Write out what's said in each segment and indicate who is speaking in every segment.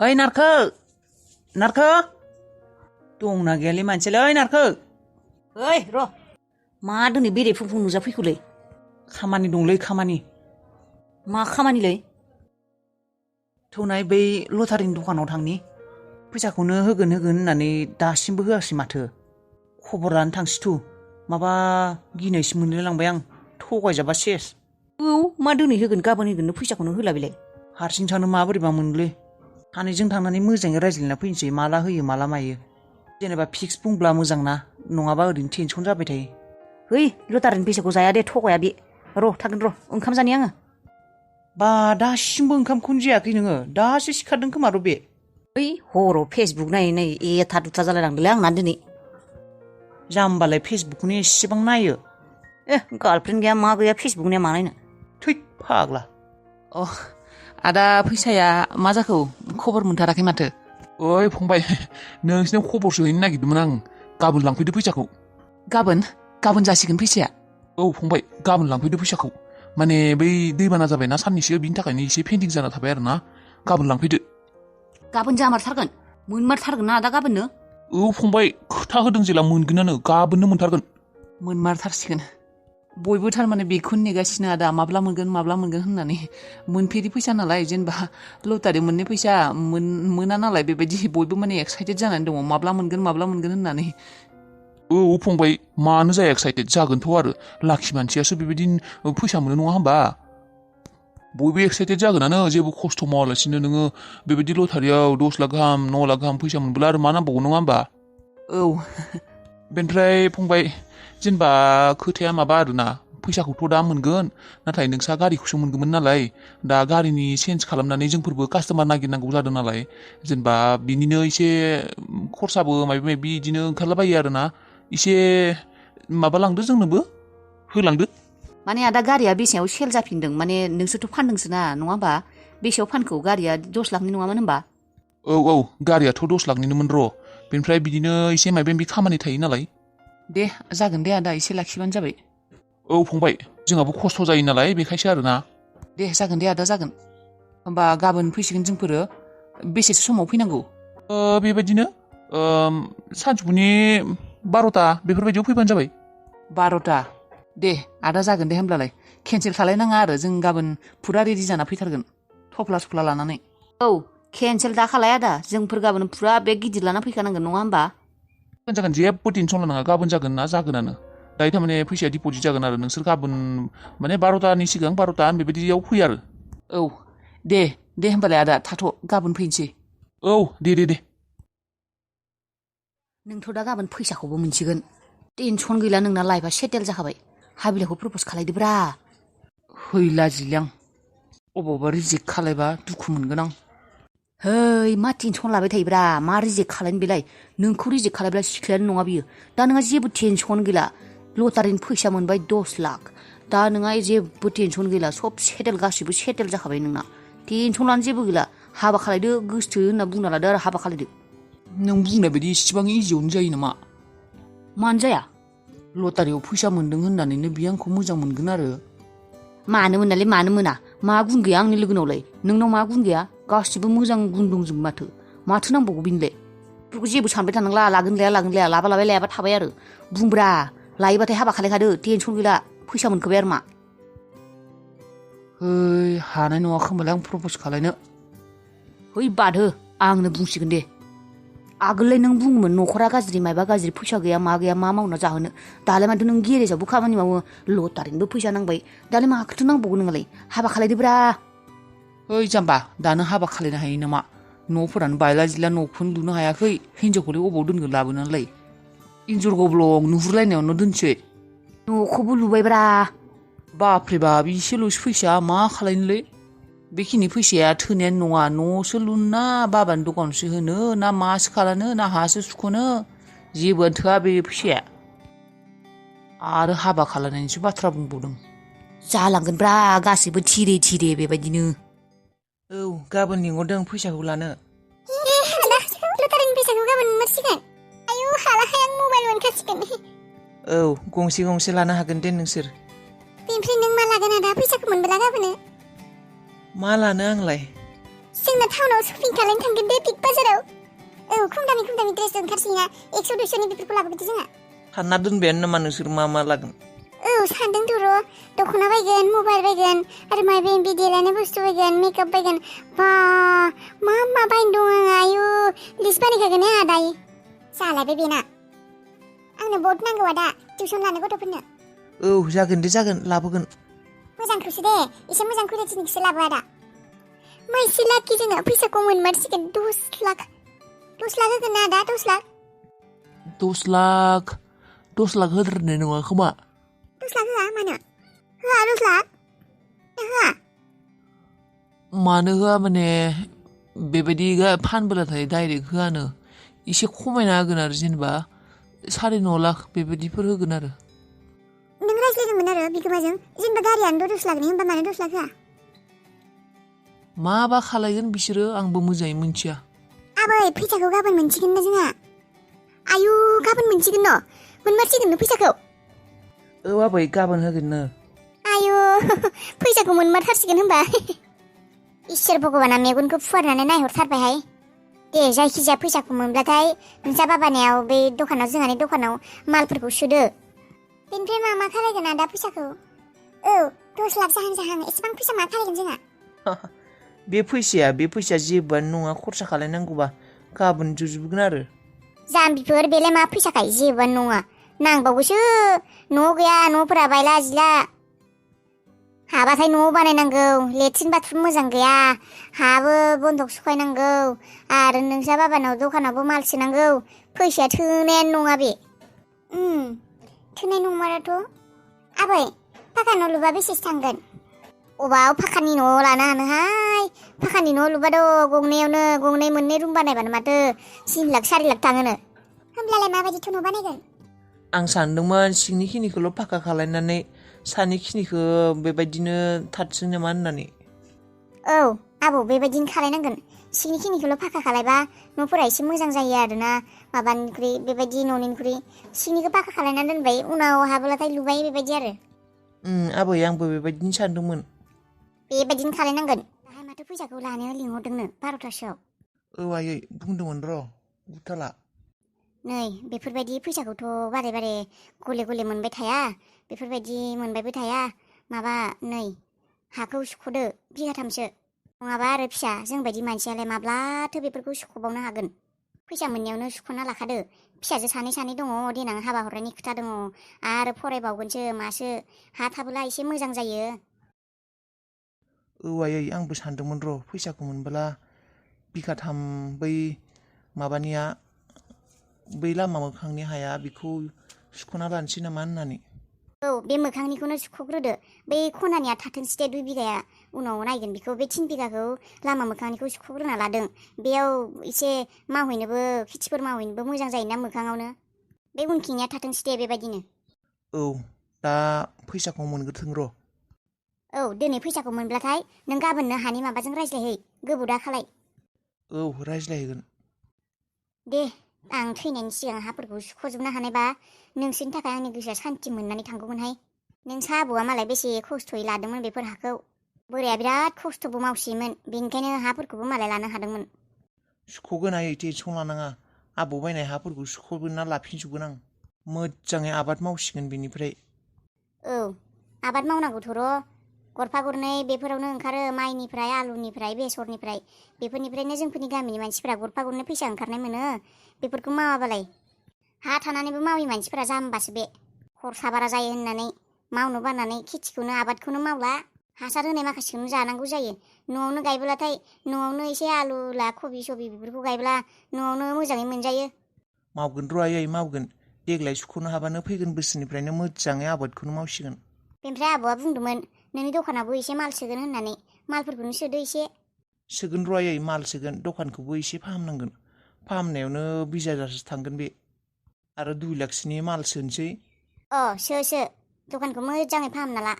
Speaker 1: ओइ नारखो नारखो दंना गैयालै मानसियालाय ओइ नारखो
Speaker 2: ओइ र' मा दिनै बेरे फुंफुं नुजाफैखोलै
Speaker 1: खामानि दंलै खामानि
Speaker 2: मा खामानिलै
Speaker 1: थौनाय बै लटारिनि दखानाव थांनि फैसाखौनो होगोन होननानै दासिमबो होआसै माथो खबर लानो थांसैथ' माबा गिनायसो मोनलाय लांबाय आं थगायजाबा सेस
Speaker 2: औ मा दिनै होगोन गाबोन होगोननो फैसाखौनो होला बेलाय
Speaker 1: हारसिं थांनो माबोरैबा मोनलै सानैजों थांनानै मोजाङै रायज्लायना फैनोसै माला होयो माला मायो जेनेबा फिक्स बुंब्ला मोजां ना नङाबा ओरैनो टेनसन जाबाय थायो
Speaker 2: है लटारिनि फैसाखौ जाया दे थगाया बे र' थागोन र' ओंखाम जानि आङो
Speaker 1: बा दासिमबो ओंखामखौनो जायाखै नोङो दासो सिखारदों खोमा र' बे
Speaker 2: है हराव फेसबुक नायै नायै एथा दुथा जालायलांदोंलै आंना दिनै
Speaker 1: जाम्बालाय फेसबुकखौनो एसेबां नायो
Speaker 2: गार्लफ्रेन्ड गैया मा गैया फेसबुक नाया मा नायनो
Speaker 1: थै फाग्ला अ आदा फैसाया मा जाखो खबर मोनथाराखै माथो
Speaker 3: ओइ फंबाय नोंसिनाव खबरसो हैनो नागिरदोंमोन आं गाबोन लांफैदो फैसाखौ
Speaker 1: गाबोन जासिगोन फैसाया
Speaker 3: औ फंबाय गाबोन लांफैदो फैसाखौ माने बै दैबाना जाबायना साननैसो बिनि थाखायनो एसे पेन्डिं जाना थाबाय आरो ना गाबोन लांफैदो
Speaker 2: गाबोन जामारथारगोन मोनमारथारगोन ना आदा गाबोननो
Speaker 3: औ फंबाय खोथा होदों जेला मोनगोनानो गाबोननो मोनथारगोन
Speaker 1: मोनमारथारसिगोन बयबो थारमाने बेखौनो नेगासिनो आदा माब्ला मोनगोन होननानै मोनफेरि फैसा नालाय जेनेबा लटारि मोननाय फैसा मोना नालाय बेबायदि बयबो माने एक्साइटेड जानानै दङ माब्ला मोनगोन होननानै
Speaker 3: औ फंबाय मानो जाया एक्साइटेड जागोनथ' आरो लाखि मानसियासो बेबायदि फैसा मोनो नङा होमबा बयबो एक्साइटेड जागोनानो जेबो खस्थ' मावालासिनो नोङो बेबायदि लटारियाव 10 लाख गाहाम 9 लाख गाहाम फैसा मोनब्ला आरो मा नांबावगौ नङा होमबा
Speaker 1: औ
Speaker 3: बेनिफ्राय फंबाय जेनेबा खोथाया माबा आरोना फैसाखौथ' दा मोनगोन नाथाय नोंसा गारिखौसो मोनगौमोन नालाय दा गारिनि चेन्ज खालामनानै जोंफोरबो कास्टमार नागिरनांगौ जादों नालाय जेनेबा बिनिनो एसे खरसाबो माबा माबि बिदिनो ओंखारलाबायो आरोना एसे माबा लांदो जोंनोबो होलांदो
Speaker 2: माने आदा गारिया बेसेयाव सेल जाफिनदों माने नोंसोरथ' फानदोंसो ना नङा होमबा बेसेयाव फानखौ गारिया 10 लाखनि नङामोन होमबा
Speaker 3: औ गारियाथ' 10 लाखनिनोमोन र' बेनिफ्राय बिदिनो एसे माबा माबि खामानि थायो नालाय
Speaker 1: दे जागोन दे आदा एसे लाखिबानो जाबाय
Speaker 3: औ फंबाय जोंहाबो खस्थ' जायो नालाय बेखायसो आरोना
Speaker 1: दे जागोन दे आदा जागोन होमबा गाबोन फैसिगोन जोंफोरो बेसेसो समाव फैनांगौ
Speaker 3: बेबायदिनो सानजौफुनि 12ता बेफोरबायदियाव फैबानो जाबाय
Speaker 1: 12ता दे आदा जागोन दे होमब्लालाय केन्सेल खालायनाङा आरो जों गाबोन फुरा रेडि जाना फैथारगोन थफ्ला लानानै
Speaker 2: औ केन्सेल दा खालाय आदा जोंफोर गाबोन फुरा बेग गिदिर लाना फैखानांगोन नङा होमबा
Speaker 3: जागोन जेबो टेनसन लानाङा गाबोन जागोन ना जागोनानो दायो थारमाने फैसाया डिप'जिट जागोन आरो नोंसोर गाबोन माने 12तानि सिगां 12ता बेबायदियाव फै आरो
Speaker 1: औ दे होमबालाय आदा थाथ' गाबोन फैनोसै
Speaker 3: औ दे
Speaker 2: नोंथ' दा गाबोन फैसाखौबो मोनसिगोन टेनसन गैला नोंना लाइफआ सेटेल जाखाबाय हाबिलाखौ प्रप'ज खालायदोब्रा
Speaker 1: हैला जिलां अबावबा रिजेक्ट खालायबा दुखु मोनगोन आं
Speaker 2: है मा टेनसन लाबाय थायोब्रा मा रिजेक्ट खालायनो बेलाय नोंखौ रिजेक्ट खालायब्ला सिख्लायानो नङा बियो दा नोंहा जेबो टेनसन गैला लटारिनि फैसा मोनबाय 10 लाख दा नोंहा जेबो टेनसन गैला सब सेटेल गासिबो सेटेल जाखाबाय नोंना टेनसन लानो जेबो गैला हाबा खालायदो गोसथो होनना बुंना लादो आरो हाबा खालायदो
Speaker 1: नों बुंनाय बायदि इसेबां इजियावनो जायो नामा
Speaker 2: मानो जाया
Speaker 1: लटारियाव फैसा मोनदों होननानैनो बियो आंखौ मोजां मोनगोन आरो
Speaker 2: मानो मोनालै मानो मोना मा गुन गैया आंनि लोगोनावलाय नोंनाव मा गुन गैया गासिबो मोजां गुन दंजोबो माथो नांबावगौ बिनोलाय बेफोरखौ जेबो सानबाय थानांला लागोन लाया लाबा लाबाय लायाबा थाबाय आरो बुंब्रा लायोबाथाय हाबा खालायखादो टेनसन गैला फैसा मोनखाबाय आरो मा
Speaker 1: हानाय नङा खोमालाय आं प्रप'ज खालायनो
Speaker 2: है बादहो आंनो बुंसिगोन दे आगोललाय नों बुङोमोन न'खरा गाज्रि मायबा गाज्रि फैसा गैया मा मावना जाहोनो दालाय माथो नों गेरेजावबो खामानि मावो लटारिनोबो फैसा नांबाय दालाय माखौथो नांबावगौ नोंलाय हाबा खालायदोब्रा
Speaker 1: ओइ जाम्बा दानो हाबा खालायनो हायो नामा न'फोरानो बायला जिला न'खौनो लुनो हायाखै हिनजावखौलाय अबाव दोनगोन लाबोनानैलाय इन्जुर गब्लं नुहुरलायनायावनो दोनसै
Speaker 2: न'खौबो लुबायब्रा
Speaker 1: बाप्रे बाप इसेल'सो फैसा मा खालायनोलै बेखिनि फैसाया थोनायानो नङा न'सो लुना बाबानि दखानसो होनो ना मासो खालामनो ना हासो सुख'नो जेबोआनो थोआ बे फैसाया आरो हाबा खालायनायनिसो बाथ्रा बुंबावदों
Speaker 2: जालांगोनब्रा गासैबो थिरे बेबायदिनो
Speaker 1: औ गाबोन लिंहरदों फैसाखौ लानो
Speaker 4: लटारिनि फैसाखौ गाबोन मोनसिगोन आयु हालाहाय आं मबाइल मोनखासिगोन
Speaker 1: औ गंसे लानो हागोन दे नोंसोर
Speaker 4: बेनिफ्राय नों मा लागोन आदा फैसाखौ मोनबोला गाबोनो
Speaker 1: मा लानो आंलाय
Speaker 4: जोंना टाउनाव शपिं खालामनो थांगोन दे बिग बाजाराव औ खम दामि ड्रेस ओंखारसैना 100-200नि बेफोरखौ लाबोगोन जोंहा
Speaker 5: सानना दोनबायानो नामा नोंसोर मा लागोन
Speaker 4: औ सानदोंथ' र' दख'ना बायगोन मबाइल बायगोन आरो माबा माबि देलायनाय बुस्थु बायगोन मेकआप बायगोन बा मा बायनो दं आंहा आयु लिस्ट बानायखागोन आंहा दायो जालायबाय बेना आंनो बट नांगौ दा टिउसन लानो गथ'फोरनो
Speaker 5: औ जागोन दे जागोन लाबोगोन
Speaker 4: मोजांखौसो दे एसे मोजां कुवालिटिनिखौसो लाबो आदा माइसि लाखि जोङो फैसाखौ मोनमारसिगोन 10 लाख होगोन ना आदा 10 लाख
Speaker 5: 10 लाख होद्रायनाय नङा खोमा
Speaker 4: 10 लाख होआ मानो होआ 10 लाख होआ
Speaker 5: मानो होआ माने बेबायदि फानबोलाथाय डाइरेक्ट होआनो एसे खमायना होगोन आरो जेनेबा 9.5 लाख बेबायदिफोर होगोन आरो
Speaker 4: नों रायज्लायदोंमोन आरो बिगोमाजों जेनेबा गारियानो 10 लाखनि होनबा मानो 10 लाख होआ
Speaker 5: माबा खालायगोन बिसोरो आंबो मोजाङै मिन्थिया
Speaker 4: आबै फैसाखौ गाबोन मोनसिगोन ना जोंहा आयु गाबोन मोनसिगोन न' मोनमारसिगोन न' फैसाखौ
Speaker 5: औ आबै गाबोन होगोन नो
Speaker 4: आयु फैसाखौ मोनमारथारसिगोन होनबा इसोर भगबाना मेगनखौ फुवारनानै नायहरथारबायहाय दे जायखिजाया फैसाखौ मोनब्लाथाय नोंसा बाबानियाव बे दखानाव जोंहानि दखानाव मालफोरखौ सोदो बेनिफ्राय मा खालायगोन आदा फैसाखौ औ 10 लाख जाहां एसेबां फैसा मा खालायगोन जोंहा
Speaker 5: बे फैसाया जेबोआनो नङा खरसा खालायनांगौबा गाबोन जोबजोबगोन आरो
Speaker 4: जाम्बिफोर बेलाय मा फैसाखाय जेबोआनो नङा नांबावगौसो न' गैया न'फोरा बायला जिला हाबाथाय न'आव बानायनांगौ लेट्रिन बाथरुम मोजां गैया हाबो बन्दक सुखायनांगौ आरो नोंसा बाबानाव दखानावबो माल सोनांगौ फैसाया थोनायानो नङा बे थोनाय नङाराथ' आबै फाखा न' लुबा बेसेसो थांगोन अबाव फाखानि न' लानो हानोहाय फाखानि न' लुबाथ' गंनैयावनो गंनै मोननै रुम बानायबानो माथो 3 लाख 4 लाख थाङोनो होमब्लालाय माबायदिथ' न' बानायगोन
Speaker 5: आं सानदोंमोन सिंनि खिनिखौल' फाक्का खालायनानै सानि खिनिखौ बेबायदिनो थाथसै नामा होननानै
Speaker 4: औ आबौ बेबायदिनो खालायनांगोन सिंनि खिनिखौल' फाक्का खालायबा न'फोरा एसे मोजां जायो आरोना माबानिख्रुइ बेबायदि न'निख्रुइ सिंनिखौ फाक्का खालायना दोनबाय उनाव हाबोलाथाय लुबाय बेबायदि आरो
Speaker 5: आबै आंबो बेबायदिनो सानदोंमोन
Speaker 4: बेबायदिनो खालायनांगोन दाहाय माथो फैसाखौ लानो लिंहरदोंनो 12थासोआव
Speaker 5: औ आयै बुंदोंमोन र' गुथाला
Speaker 4: नै बेफोरबायदि फैसाखौथ' बारे गले गले मोनबाय थाया बेफोरबायदि मोनबायबो थाया माबा नै हाखौ सुख'दो 3 नङाबा आरो फिसा जोंबायदि मानसियालाय माब्लाथो बेफोरखौ सुख'बावनो हागोन फैसा मोननायावनो सुख'ना लाखादो फिसाजो सानै दङ देनां हाबा हरनायनि खोथा दङ आरो फरायबावगोनसो मासो हा थाबोला एसे मोजां जायो
Speaker 5: औ आयै आंबो सानदोंमोन र' फैसाखौ मोनबोला 3 बै माबानिया बै लामा मोखांनि हाया बेखौ सुख'ना लानोसै नामा होननानै
Speaker 4: औ बे मोखांनिखौनो सुख'ग्रोदो बै खनानिया थाथोंसै दे 2 बिघाया उनाव नायगोन बेखौ बे 3 बिघाखौ लामा मोखांनिखौ सुख'ग्रोना लादों बेयाव एसे मावहैनोबो खेथिफोर मावहैनोबो मोजां जायोना मोखाङावनो बे उनखिनिया थाथोंसै दे बेबायदिनो
Speaker 5: औ दा फैसाखौ मोनग्रोथों र'
Speaker 4: औ दिनै फैसाखौ मोनब्लाथाय नों गाबोननो हानि माबाजों रायज्लायहै गोबाव दा खालाय
Speaker 5: औ रायज्लायहैगोन
Speaker 4: दे आं थैनायनि सिगां हाफोरखौ सुख'जोबनो हानायबा नोंसोरनि थाखाय आंनि गोसोआ सान्थि मोननानै थांगौमोनहाय नोंसा आबौआ मालाय बेसे खस्थ'यै लादोंमोन बेफोर हाखौ बोराया बिराद खस्थ'बो मावसैयोमोन बेनिखायनो हाफोरखौबो मालाय लानो हादोंमोन
Speaker 5: सुख'गोन आयै टेनसन लानाङा आबौ बायनाय हाफोरखौ सुख'गोन ना लाफिनजोबगोन आं मोजाङै आबाद मावसिगोन बेनिफ्राय
Speaker 4: औ आबाद मावनांगौथ' र' गरफा गरनै बेफोरावनो ओंखारो माइनिफ्राय आलुनिफ्राय बेसरनिफ्राय बेफोरनिफ्रायनो जोंफोरनि गामिनि मानसिफोरा गरफा गरनै फैसा ओंखारनाय मोनो बेफोरखौ मावाबालाय हा थानानैबो मावि मानसिफोरा जाम्बासो बे खरसा बारा जायो होननानै मावनो बानानै खेथिखौनो आबादखौनो मावला हासार होनाय माखासेखौनो जानांगौ जायो न'आवनो गायबोलाथाय न'आवनो एसे आलु ला कबि सबि बेफोरखौ गायब्ला न'आवनो मोजाङै मोनजायो
Speaker 5: मावगोन र' आयै मावगोन देग्लाय सुख'नो हाबानो फैगोन बोसोरनिफ्रायनो मोजाङै आबादखौनो मावसिगोन
Speaker 4: बेनिफ्राय आबौआ बुंदोंमोन नोंनि दखानावबो एसे माल सोगोन होननानै मालफोरखौनो सोदो एसे
Speaker 5: सोगोन र' आयै माल सोगोन दखानखौबो एसे फाहामनांगोन फाहामनायावनो 20,000सो थांगोन बे आरो 2 लाखसोनि माल सोनोसै
Speaker 4: सो दखानखौ मोजाङै फाहामना ला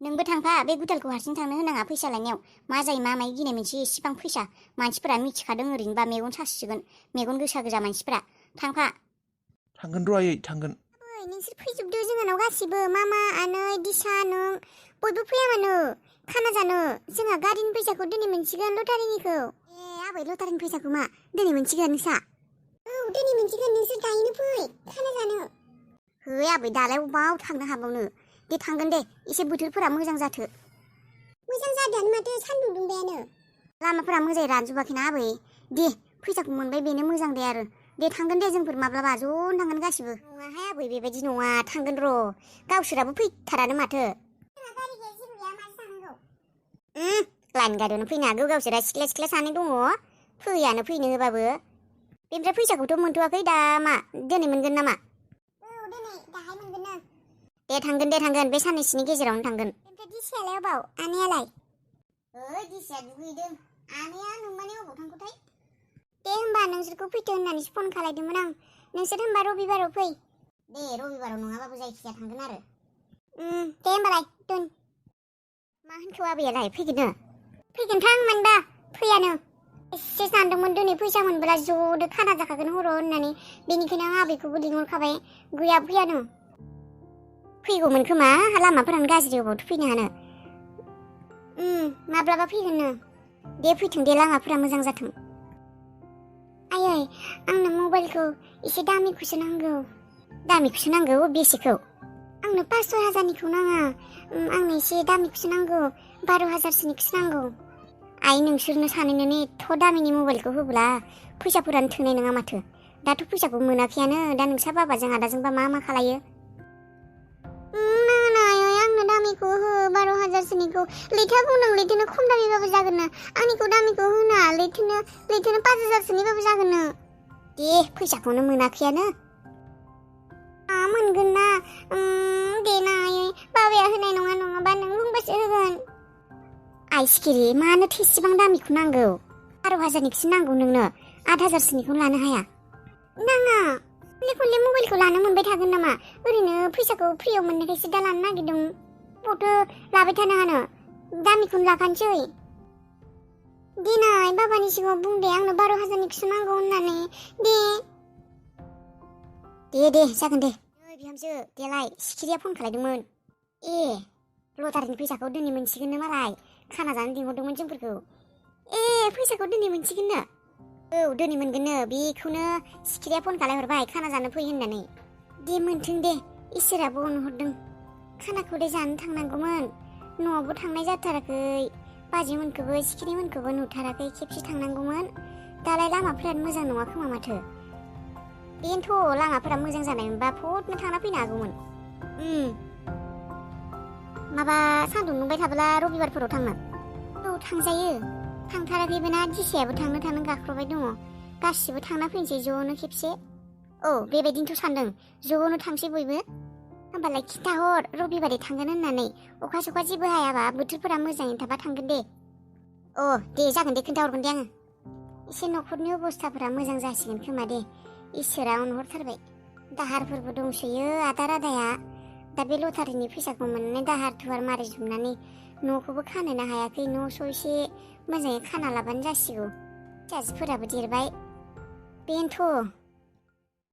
Speaker 4: नोंबो थांफा बे गुटालखौ हारसिं थांनो होनाङा फैसा लायनायाव मा जायो मा मायो गिनाय मोनसे एसेबां फैसा मानसिफोरा मिथिखादों ओरैनोबा मेगन सासिगोन मेगन गोजा मानसिफोरा थांफा
Speaker 5: थांगोन र' आयै थांगोन
Speaker 4: नोंसोर फैजोबदो जोंहानाव गासिबो मा आनै दिसा नों बयबो फैया मानो खाना जानो जोंहा गारिनि फैसाखौ दिनै मोनसिगोन लटारिनिखौ आबै लटारिनि फैसाखौ मा दिनै मोनसिगोन नोंसा औ दिनै मोनसिगोन नोंसोर दायैनो फै खाना जानो है आबै दालाय अबाव थांनो हाबावनो दे थांगोन दे एसे बोथोरफोरा मोजां जाथो मोजां जादों माथो सान्दुं दुंबायानो लामाफोरा मोजाङै रानजोबाखैना आबै दे फैसाखौ मोनबाय बेनो मोजां दे आरो दे थांगोन दे जोंफोर माब्लाबा ज'नो थांगोन गासिबो नङाहाय आबै बेबायदि नङा थांगोन र' गावसोराबो फैथारानो माथो लाइन गारियावनो फैनो हागौ गावसोरा सिख्ला सिख्ला सानै दङ फैयानो फैनो होबाबो बेनिफ्राय फैसाखौथ' मोनथ'वाखै दा मा दिनै मोनगोन नामा औ दिनै दाहाय मोनगोन ना दे थांगोन बे साननैसोनि गेजेरावनो थांगोन ओमफ्राय दिसियालाय अबाव आनैयालाय ओइ दिसिया दुगैदों आनैया नोंमाने अबाव थांखोथाय दे होमबा नोंसोरखौ फैथो होननानैसो फन खालायदोंमोन आं नोंसोर होमबा रबिबाराव फै दे रबिबाराव नङाबाबो जायखिजाया थांगोन आरो दे होमबालाय दोन मा होनखो आबैयालाय फैगोनथां मानोबा फैयानो एसे सानदोंमोन दिनै फैसा मोनब्ला ज'दो खाना जाखागोन हराव होननानै बेनिखायनो आं आबैखौबो लिंहरखाबाय गैया फैयानो फैगौमोन खोमा लामाफोरानो गाज्रि अबावथो फैनो हानो माब्लाबा फैगोननो दे फैथों दे लामाफोरा मोजां जाथों आयै आंनो मबाइलखौ एसे दामिखौसो नांगौ बेसेखौ आंनो 500,000निखौ नाङा आंनो एसे दामिखौसो नांगौ 12,000सोनिखौसो नांगौ आइ नोंसोरनो सानैनो एथ' दामिनि मबाइलखौ होब्ला फैसाफोरानो थोनाय नङा माथो दाथ' फैसाखौ मोनाखैयानो दा नोंसा बाबाजों आदाजोंबा मा खालायो आंनो दामिखौ हो 12,000सोनिखौ लैथोआ बुंदों लैथोनो खम दामिबाबो जागोननो आंनिखौ दामिखौ होना लैथोनो 5,000सोनिबाबो जागोननो दे फैसाखौनो मोनाखैयानो मोनगोन ना दे ना आयै बाबाया होनाय नङाबा नों बुंबासो होगोन आइ सिखिरि मानो थेसिबां दामिखौ नांगौ 12,000निखौसो नांगौ नोंनो 8,000सोनिखौ लानो हाया नाङा खनले मबाइलखौ लानो मोनबाय थागोन नामा ओरैनो फैसाखौ फ्रियाव मोननायखायसो दा लानो नागिरदों बहाथो लाबाय थानो हानो दामिखौनो लाखानोसै दिनै बाबानि सिगाङाव बुंदे आंनो 12,000निखौसो नांगौ होननानै दे जागोन दे बिहामजो देलाय सिखिरिया फन खालायदोंमोन लटारिनि फैसाखौ दिनै मोनसिगोननो मालाय खाना जानो लिंहरदोंमोन जोंफोरखौ फैसाखौ दिनै मोनसिगोननो औ दिनै मोनगोननो बेखौनो सिखिरिया फन खालायहरबाय खाना जानो फै होननानै दे मोनथों दे इसोराबो अनहरदों खानाखौ दे जानो थांनांगौमोन न'आवबो थांनाय जाथाराखै बाजैमोनखौबो सिखिरिमोनखौबो नुथाराखै खेबसे थांनांगौमोन दालाय लामाफोरानो मोजां नङा खोमा माथो बेनोथ' लामाफोरा मोजां जानायमोनबा फटनो थांना फैनो हागौमोन माबा सान्दुं दुंबाय थाब्ला रबिबारफोराव थांनो औ थांजायो थांथाराखैबो ना दिसियाबो थांनो गाख्रबाय दङ गासिबो थांना फैनोसै ज'नो खेबसे औ बेबायदिनोथ' सानदों ज'नो थांसै बयबो होमबालाय खिन्थाहर रबिबारै थांगोन होननानै अखा सखा जेबो हायाबा बोथोरफोरा मोजाङैनो थाबा थांगोन दे दे जागोन दे खोन्थाहरगोन दे आङो एसे न'खरनि अबस्थाफोरा मोजां जासिगोन खोमा दे इसोरा अनहरथारबाय दाहारफोरबो दंसोयो आदाया दा बे लटारिनि फैसाखौ मोननानै दाहार दुहार मारिजोबनानै न'खौबो खानोनो हायाखै न' स' एसे मोजाङै खाना लाबानो जासिगौ फिसाजोफोराबो देरबाय बेनोथ'